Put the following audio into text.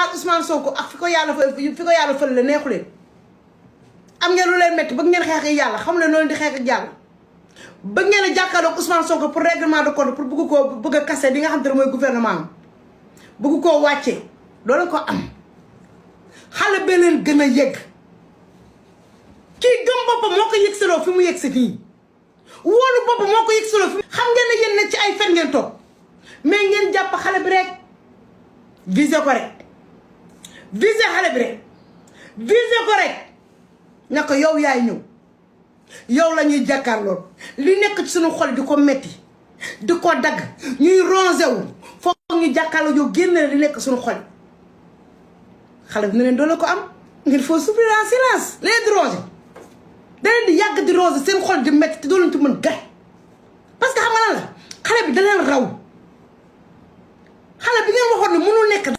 xaar Ousmane Sonko ak fi ko yàlla fël la neexu leen am ngeen lu leen métti bëgg ngeen xeex ak yàlla xam leen noonu di xeex ak yàlla bëgg ngeen a jàkkaarloog Ousmane Sonko pour règlement de compte pour bëgg a kase li nga xam te ne mooy gouvernement am bëgg koo wàccee loolu ko am xale ba leen gën a yegg kii gëm boppam moo ko yëg saloo fi mu yegg si fii wóolu boppam moo ko yëg saloo fi xam ngeen ne yéen ne ci ay fen ngeen toog mais ngeen jàpp xale bi rek visé ko rek visé xale bi rek visé ko rek na ko yow yaay ñëw yow la ñuy jàkkaarloo li nekk ci suñu xol di ko metti di ko dagg ñuy rongé wu foog ñu jàkkaarloo yow génne li nekk suñu xol xale bi ne leen doole ko am ngir faut souffrir en silence leen di rongé da leen di yàgg di rongé seen xol di metti te doo leen ci mën gat parce que xam nga lan la xale bi da leen raw xale bi ngeen waxoon ne mënul nekk